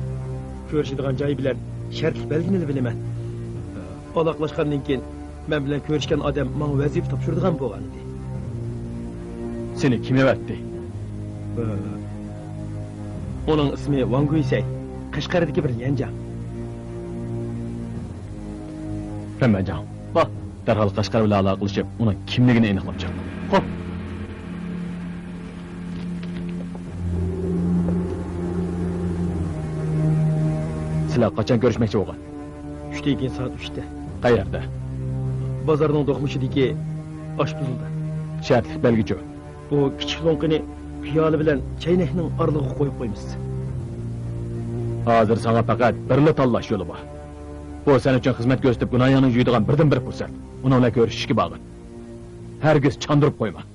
كۆرۈشىدىغان جايى بىلەن شەرتلىك بەلگىنىلا بىلىمەن. ئالاقىلاشقاندىن كېيىن، مەن بىلەن كۆرۈشكەن ئادەم ماڭا ۋەزىپە تاپشۇرىدىغان بولغانىدى. سېنى كىم ئەۋەتتى؟ ئۇنىڭ ئىسمى ۋاڭ گۇيسەي، قەشقەردىكى بىر ليەنجاڭ. فەنمەنجاڭ. بار. دەرھال قەشقەر بىلەن ئالاقىلىشىپ، ئۇنىڭ كىملىكىنى ئېنىقلاپ چىق. خوپ. سىلەر قاچان كۆرۈشمەكچى بولغان؟ چۈشتىن كېيىن سائەت ئۈچتە. قەيەردە؟ بازارنىڭ دوقمۇشىدىكى ئاشپۇزۇلدا. شەرتلىك بەلگىچۇ؟ بۇ كىچىك لوڭقىنى پىيالە بىلەن چەينەكنىڭ ئارىلىقىغا قويۇپ قويىمىز. ھازىر ساڭا پەقەت بىرلا تاللاش يولى بار. بۇ سەن ئۈچۈن خىزمەت كۆرسىتىپ گۇناھىڭنى يۇيىدىغان بىردىنبىر پۇرسەت. ئۇنىڭ بىلەن كۆرۈشۈشكە بارغىن. ھەرگىز چاندۇرۇپ قويما.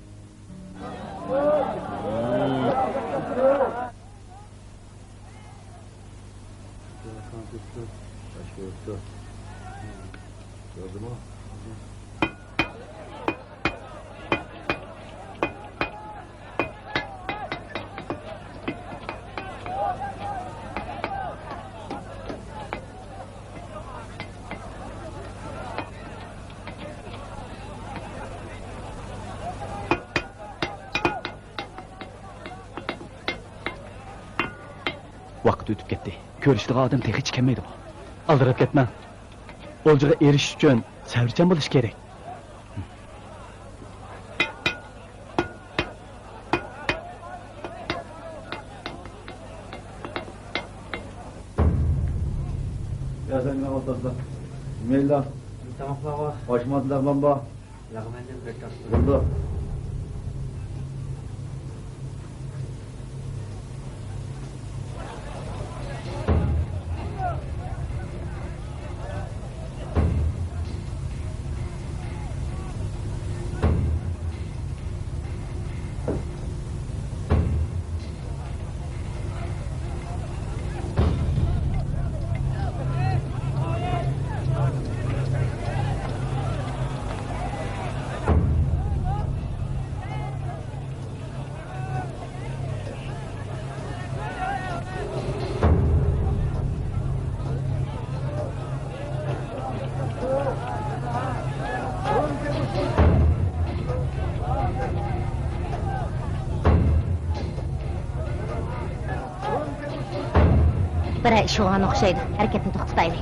ۋاقىت ئۆتۈپ كەتتى. كۆرۈشىدىغان ئادەم تېخىچە كەلمەيدىغۇ؟ ئالدىراپ كەتمەڭ. ئولجىغا ئېرىشىش ئۈچۈن سەۋرچان بولۇش كېرەك. يا سەن مېنىڭ ئولتۇرسا. بىسمىللا. تاماقلارغا. ئاشماس لەغمەن بار. لەغمەندىن بىر تاس. بولدى. بىرەر ئىش بولغان ئوخشايدۇ. ھەرىكەتنى توختىتايلى.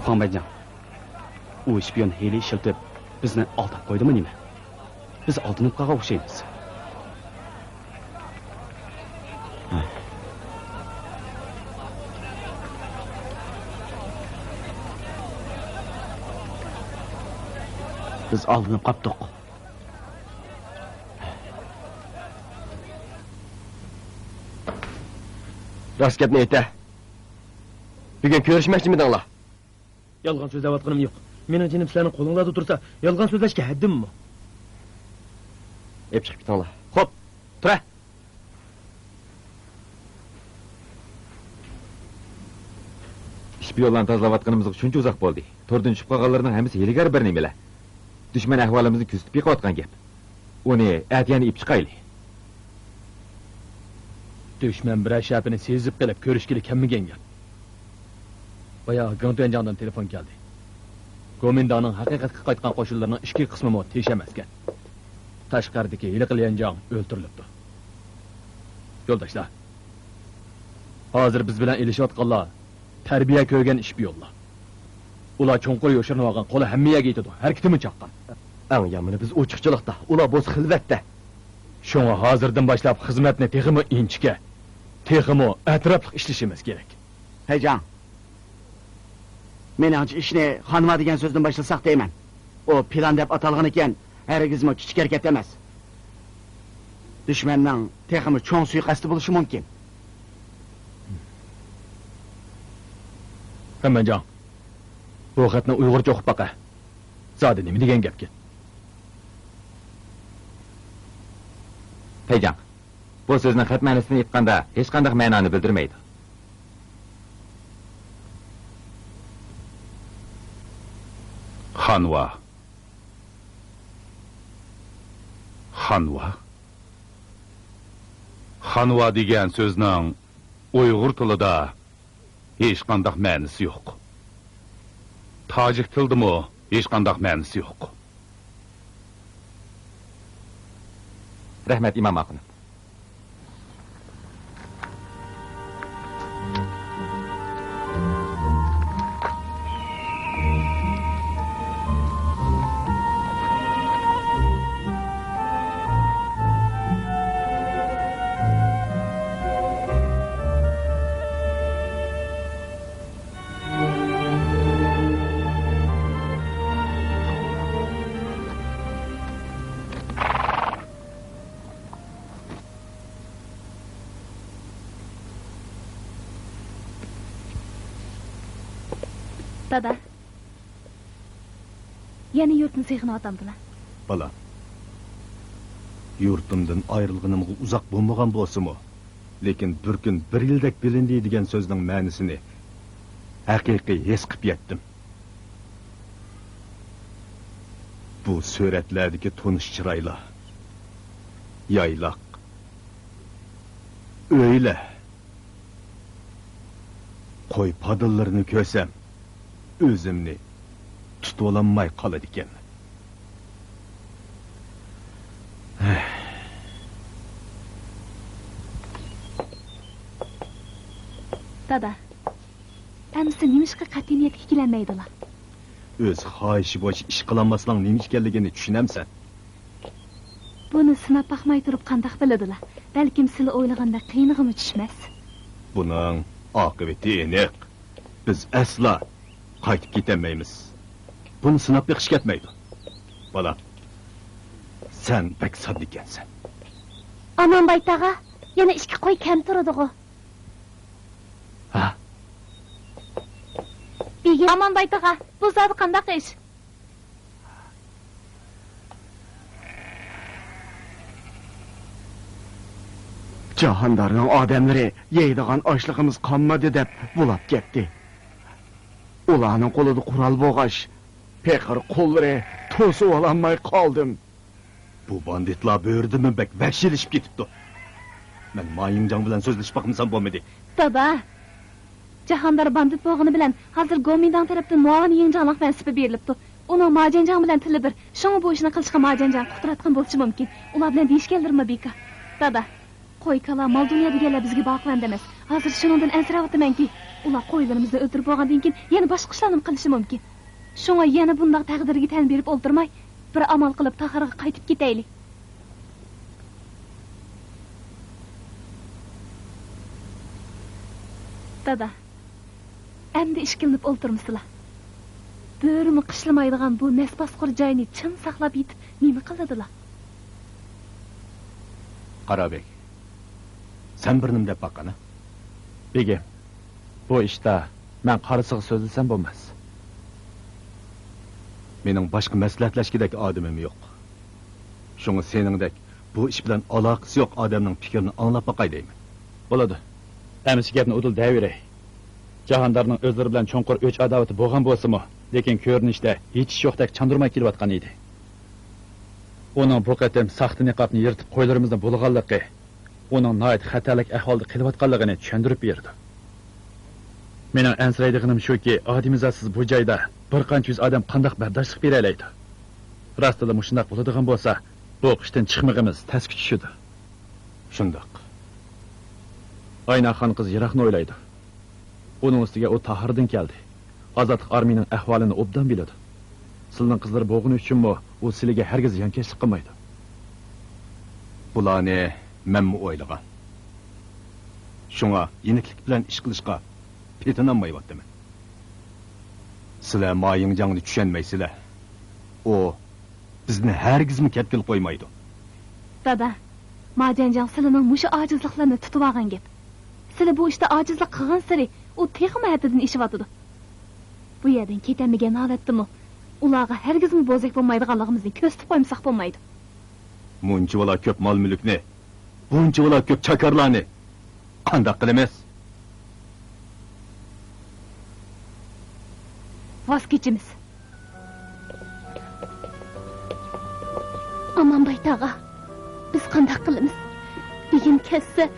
خاڭبەنجاڭ، ئۇ شپىيون ھىيلە ئىشلىتىپ، بىزنى ئالداپ قويدىمۇ نېمە؟ بىز ئالدىنىپ قالغان ئوخشايمىز. بىز ئالدىنىپ قاپتۇق. راست گەپنى ئېيتە. بۈگۈن كۆرۈشمەكچىمىدىڭلار؟ يالغان سۆزلەۋاتقىنىم يوق. مېنىڭ جېنىم سىلەرنىڭ قولۇڭلاردا تۇرسا، يالغان سۆزلەشكە ھەددىممۇ؟ ئېلىپ چىقىپ كېتىڭلار. خوپ، تۇرە! شپىيونلارنى تازىلاۋاتقىنىمىزغا شۇنچە ئۇزاق بولدى. توردىن چۈشۈپ قالغانلىرىنىڭ ھەممىسى ھىيلىگەر بىر نېمىلەر. دۈشمەن ئەھۋالىمىزنى كۆزىتىپ بېقىۋاتقان گەپ. ئۇنى ئەتە يەنە ئېلىپ چىقايلى. دۈشمەن بىرەر شەپىنى سېزىپ قېلىپ كۆرۈشكىلى كەلمىگەن گەپ. بايا گېڭ تۈەنجاڭدىن تېلېفون كەلدى. گومىنداڭنىڭ ھەقىقەتكە قايتقان قوشۇنلىرىنىڭ ئىككى قىسمىمۇ تېشەم ئەسكەر. تاشقىرىدىكى ھېلىقى ليەنجاڭ ئۆلتۈرۈلۈپتۇ. يولداشلار، ھازىر بىز بىلەن ئېلىشىۋاتقانلار تەربىيە كۆرگەن شپىيونلار. ئۇلار چوڭقۇر يوشۇرۇنۇۋالغان، قولى ھەممە يەرگە يېتىدۇ، ھەرىكىتىمۇ چاققان. ئەڭ يامىنى بىز ئوچۇقچىلىقتا، ئۇلار بولسا خىلۋەتتە. شۇڭا ھازىردىن باشلاپ خىزمەتنى تېخىمۇ ئىنچىكە، تېخىمۇ ئەتراپلىق ئىشلىشىمىز كېرەك. پەيجاڭ، مېنىڭچە ئىشنى خانۋا دېگەن سۆزدىن باشلىساق دەيمەن. ئۇ پىلان دەپ ئاتالغىنىكەن، ھەرگىزمۇ كىچىك ھەرىكەت ئەمەس. دۈشمەننىڭ تېخىمۇ چوڭ سۇيىقەستى بولۇشى مۇمكىن. خەنمەنجاڭ، بۇ خەتنى ئۇيغۇرچە ئوقۇپ باقە. زادى نېمە دېگەن گەپكىن؟ پەيجاڭ، بۇ سۆزنىڭ خەت مەنىسىنى ئېيتقاندا، ھېچقانداق مەنانى بىلدۈرمەيدۇ. خانۋا. خانۋا؟ خانۋا دېگەن سۆزنىڭ ئۇيغۇر تىلىدا ھېچقانداق مەنىسى يوق. تاجىك تىلىدىمۇ ھېچقانداق مەنىسى يوق. رەھمەت، ئىمام ئاخۇنۇم. دادا، يەنە يۇرتنى سېغىنىۋاتامدىلا؟ بالام، يۇرتۇمدىن ئايرىلغىنىمغا ئۇزاق بولمىغان بولسىمۇ، لېكىن بىر كۈن بىر يىلدەك بىلىندى دېگەن سۆزنىڭ مەنىسىنى ھەقىقىي ھېس قىپ يەتتىم. بۇ سۈرەتلەردىكى تونۇش چىرايلار، يايلاق، ئۆيلەر، قوي پادىلىرىنى كۆرسەم، ئۆزۈمنى تۇتۇۋالالماي قالىدىكەنمەن. دادا، ئەمىسە نېمىشقا قەتئىي نىيەتكە كېلەلمەيدىلا؟ ئۆز خاھىشى بويىچە ئىش قىلالماسلىقنىڭ نېمە ئىكەنلىكىنى چۈشىنەمسەن؟ بۇنى سىناپ باقماي تۇرۇپ قانداق بىلىدىلا؟ بەلكىم سىلى ئويلىغاندەك قىيىنىغىمۇ چۈشمەس. بۇنىڭ ئاقىۋىتى ئېنىق. بىز ئەسلا قايتىپ كېتەلمەيمىز. بۇنى سىناپ بېقىش كەتمەيدۇ. بالام، سەن بەك ساددا ئىكەنسەن. ئامانباي تاغا، يەنە ئىككى قوي كەم تۇرىدىغۇ؟ ھە؟ بېگىم. ئامانباي تاغا، بۇ زادى قانداق ئىش؟ جاھاندارنىڭ ئادەملىرى يەيدىغان ئاشلىقىمىز قالمىدى دەپ بۇلاپ كەتتى. ئۇلارنىڭ قولىدا قورال بولغاچ، پېقىر قوللىرى توسۇۋالالماي قالدىم. بۇ باندىتلار بۆرىدىنمۇ بەك ۋەھشىيلىشىپ كېتىپتۇ. مەن ما يىڭجاڭ بىلەن سۆزلىشىپ باقمىسام بولمىدى. دادا، جاھاندار باندىت بولغىنى بىلەن ھازىر گومىنداڭ تەرەپتىن مۇئاۋىن يىڭجاڭلىق مەنسىپى بېرىلىپتۇ. ئۇنىڭ ما جيەنجياڭ بىلەن تىلى بىر، شۇڭا بۇ ئىشنى قىلىشقا ما جيەنجياڭ قۇتراتقان بولۇشى مۇمكىن. ئۇلار بىلەن دېيىشكەنلىرىممۇ بىكار. دادا، قوي، كالا، مال-دۇنيا دېگەنلەر بىزگە باقىۋەندە ئەمەس. ھازىر شۇنىڭدىن ئەنسىرەۋاتىمەنكى، ئۇلار قويلىرىمىزنى ئۆلتۈرۈپ بولغاندىن كېيىن يەنە باشقا ئىشلارنىمۇ قىلىشى مۇمكىن. شۇڭا يەنە بۇنداق تەقدىرگە تەن بېرىپ ئولتۇرماي، بىر ئامال قىلىپ تاھارغا قايتىپ كېتەيلى. دادا، ئەمدى ئىككىلىنىپ ئولتۇرمىسىلا. بۆرىمۇ قىشلىمايدىغان بۇ نەس پاسقۇر جاينى چىڭ ساقلاپ يېتىپ نېمە قىلىدىلا؟ قارابېگ، سەن بىر نېمە دەپ باققىنا. بېگىم، بۇ ئىشتا مەن قارىسىغا سۆزلىسەم بولماس. مېنىڭ باشقا مەسلىھەتلەشكۈدەك ئادىمىم يوق. شۇڭا سېنىڭدەك بۇ ئىش بىلەن ئالاقىسى يوق ئادەمنىڭ پىكرىنى ئاڭلاپ باقاي دەيمەن. بولىدۇ. ئەمىسە گەپنى ئۇدۇل دەۋېرەي. جاھاندارنىڭ ئۆزلىرى بىلەن چوڭقۇر ئۆچ-ئاداۋىتى بولغان بولسىمۇ، لېكىن كۆرۈنۈشتە ھېچ ئىش يوقتەك چاندۇرماي كېلىۋاتقان ئىدى. ئۇنىڭ بۇ قېتىم ساختا نىقابنى يىرتىپ قويلىرىمىزنى بۇلىغانلىقى، ئۇنىڭ ناھايىتى خەتەرلىك ئەھۋالدا قېلىۋاتقانلىقىنى چۈشەندۈرۈپ بېرىدۇ. مېنىڭ ئەنسىرەيدىغىنىم شۇكى، ئادىمىزاتسىز بۇ جايدا بىر قانچە يۈز ئادەم قانداق بەرداشلىق بېرەلەيدۇ؟ راستتىنلا مۇشۇنداق بولىدىغان بولسا، بۇ قىشتىن چىقمىقىمىز تەسكە چۈشىدۇ. شۇنداق. ئاينا خان قىز يىراقنى ئويلايدۇ. ئۇنىڭ ئۈستىگە ئۇ تاھىردىن كەلدى. ئازادلىق ئارمىيىنىڭ ئەھۋالىنى ئوبدان بىلىدۇ. سىلىنىڭ قىزلىرى بولغىنى ئۈچۈنمۇ ئۇ سىلىگە ھەرگىز زىيانكەشلىك قىلمايدۇ. بۇلارنى مەنمۇ ئويلىغان. شۇڭا يېنىكلىك بىلەن ئىش قىلىشقا پېتىنالمايۋاتىمەن. سىلەر ما يىڭجاڭنى چۈشەنمەيسىلەر. ئۇ بىزنى ھەرگىزمۇ كەتكىلى قويمايدۇ. دادا، ما جيەنجياڭ سىلىنىڭ مۇشۇ ئاجىزلىقلىرىنى تۇتۇۋالغان گەپ. سىلى بۇ ئىشتا ئاجىزلىق قىلغانسېرى ئۇ تېخىمۇ ھەددىدىن ئېشىۋاتىدۇ. بۇ يەردىن كېتەلمىگەن ھالەتتىمۇ ئۇلارغا ھەرگىزمۇ بوزەك بولمايدىغانلىقىمىزنى كۆرسىتىپ قويمىساق بولمايدۇ. مۇنچىۋالا كۆپ مال-مۈلۈكنى، بۇنچىۋالا كۆپ چاكارلارنى قانداق قىلىمىز؟ ۋاز كېچىمىز. ئامانباي تاغا، بىز قانداق قىلىمىز؟ بېگىم كەتسە،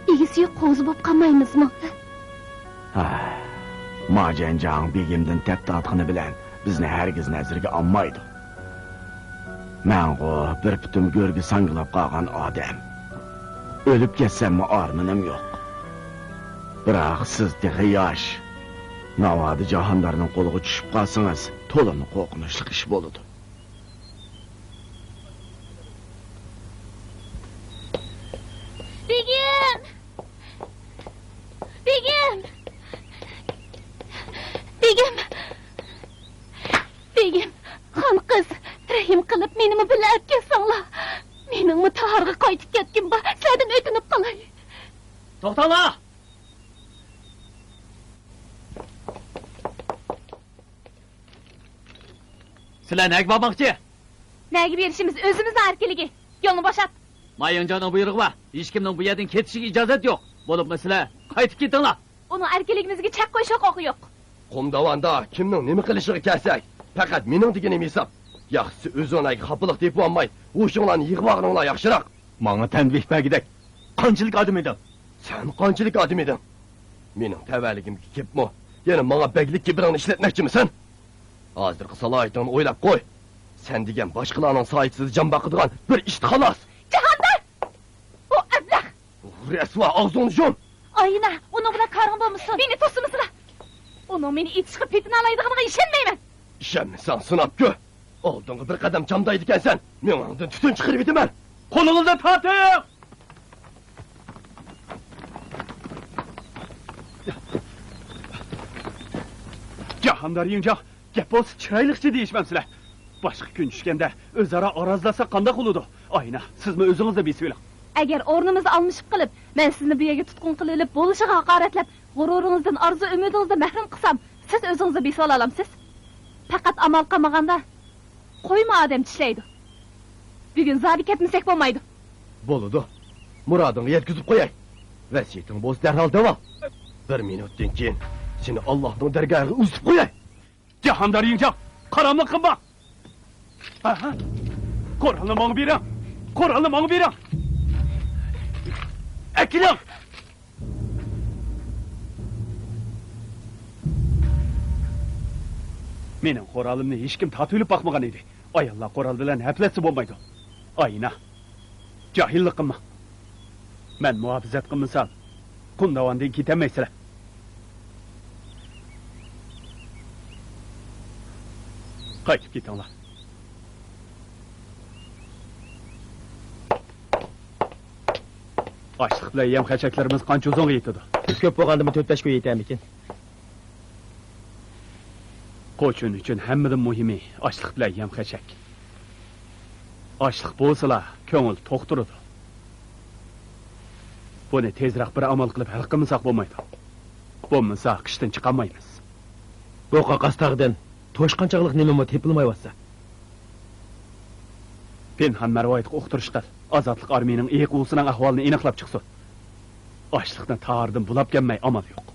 ئىگىسى يوق قوزا بولۇپ قالمايمىزمۇ؟ ھە، ما جيەنجياڭ بېگىمدىن تەپ تارتقىنى بىلەن بىزنى ھەرگىز نەزىرىگە ئالمايدۇ. مەنغۇ بىر پۈتۈن گۆرگە ساڭگىلاپ قالغان ئادەم. ئۆلۈپ كەتسەممۇ ئارمىنىم يوق. بىراق سىز تېخى ياش. ناۋادا جاھاندارنىڭ قولىغا چۈشۈپ قالسىڭىز، تولىمۇ قورقۇنچلۇق ئىش بولىدۇ. بېگىم! بېگىم! بېگىم! بېگىم! خان قىز، رەھىم قىلىپ مېنىمۇ بىللە ئەپ كەتسەڭلار. مېنىڭمۇ تاھارغا قايتىپ كەتكۈم بار، سىلەردىن ئۆتۈنۈپ قالاي. توختاڭلار! سىلەر نەگە بارماقچى؟ نەگە بېرىشىمىز ئۆزىمىزنىڭ ئەركىنلىكى. يولنى بوشات. ما يىڭجاڭنىڭ بۇيرۇقى بار. ھېچكىمنىڭ بۇ يەردىن كېتىشىگە ئىجازەت يوق. بولۇپمۇ سىلەر قايتىپ كېتىڭلار. ئۇنىڭ ئەركىنلىكىمىزگە چەك قويۇش ھوقۇقى يوق. قومداۋاندا كىمنىڭ نېمە قىلىشىغا كەلسەك، پەقەت مېنىڭ دېگىنىم ھېساب. ياخشىسى ئۆزۈڭلارگە خاپىلىق تېپىۋالماي، ھوشۇڭلارنى يىغىۋالغىنىڭلار ياخشىراق. ماڭا تەنبىھ بەرگۈدەك قانچىلىك ئادەم ئىدىڭ؟ سەن قانچىلىك ئادەم ئىدىڭ؟ مېنىڭ تەۋەلىكىمگە كېلىپمۇ يەنە ماڭا بەگلىك كىبىرىڭنى ئىشلەتمەكچىمىسەن؟ ھازىرقى سالاھىيىتىڭنى ئويلاپ قوي. سەن دېگەن باشقىلارنىڭ سايىسىدا جان باقىدىغان بىر ئىت خالاس. جاھاندار! ئۇ ئەبلەخ! رەسۋا، ئاغزىڭنى يۇم! ئاينا، ئۇنىڭ بىلەن كارىڭ بولمىسۇن! مېنى توسمىسىلا! ئۇنىڭ مېنى ئېتىشقا پېتىنالايدىغىنىغا ئىشەنمەيمەن! ئىشەنمىسەڭ سىناپ كۆر! ئالدىڭغا بىر قەدەم چامدايدىكەنسەن، مېڭەڭدىن تۈتۈن چىقىرىۋېتىمەن! قولىڭىزنى تارتىڭ! جاھاندار يىڭجاڭ، گەپ بولسا چىرايلىقچە دېيىشمەمسىلەر؟ باشقا كۈن چۈشكەندە ئۆزئارا ئارازلاشساق قانداق بولىدۇ؟ ئاينا، سىزمۇ ئۆزىڭىزنى بېسىۋېلىڭ. ئەگەر ئورنىمىزنى ئالمىشىپ قېلىپ، مەن سىزنى بۇ يەرگە تۇتقۇن قىلىۋېلىپ، بولۇشىغا ھاقارەتلەپ، غۇرۇرىڭىزدىن، ئارزۇ-ئۈمىدىڭىزدىن مەھرۇم قىلسام، سىز ئۆزىڭىزنى بېسىۋالالامسىز؟ پەقەت ئامال قالمىغاندا، قويمۇ ئادەم چىشلەيدۇ. بۈگۈن زادى كەتمىسەك بولمايدۇ. بولىدۇ. مۇرادىڭغا يەتكۈزۈپ قوياي. ۋەسىيىتىڭ بولسا دەرھال دەۋال. بىر مىنۇتتىن كېيىن سېنى ئاللاھنىڭ دەرگاھىغا ئۇزىتىپ قوياي. جاھاندار يىڭجاڭ، قاراملىق قىلما! ئاھا! قورالنى ماڭا بېرىڭ! قورالنى ماڭا بېرىڭ! ئەكېلىڭ! مېنىڭ قورالىمنى ھېچكىم تارتىۋېلىپ باقمىغان ئىدى. ئاياللار قورال بىلەن ھەپىلەتسە بولمايدۇ. ئاينا، جاھىللىق قىلما. مەن مۇھاپىزەت قىلمىسام، قۇمداۋاندىن كېتەلمەيسىلەر. قايتىپ كېتىڭلار. ئاشلىق بىلەن يەم-خەشەكلىرىمىز قانچە ئۇزۇنغا يېتىدۇ؟ بىز كۆپ بولغاندىمۇ تۆت-بەش كۈن يېتەرمىكىن؟ قوچۇن ئۈچۈن ھەممىدىن مۇھىمى ئاشلىق بىلەن يەم-خەشەك. ئاشلىق بولسىلا، كۆڭۈل توختۇرىدۇ. بۇنى تېزرەك بىر ئامال قىلىپ ھەل قىلمىساق بولمايدۇ. بولمىسا، قىشتىن چىقالمايمىز. بۇ قاقاس تاغدىن توشقان چاغلىق نېمىمۇ تېپىلمايۋاتسا. پىنھان مەرۋايىتقا ئۇقتۇرۇش قىل. ئازادلىق ئارمىيىنىڭ ئېيىق ئۇلىسىنىڭ ئەھۋالىنى ئېنىقلاپ چىقسۇن. ئاشلىقنى تارىدىن بۇلاپ كەلمەي ئامال يوق.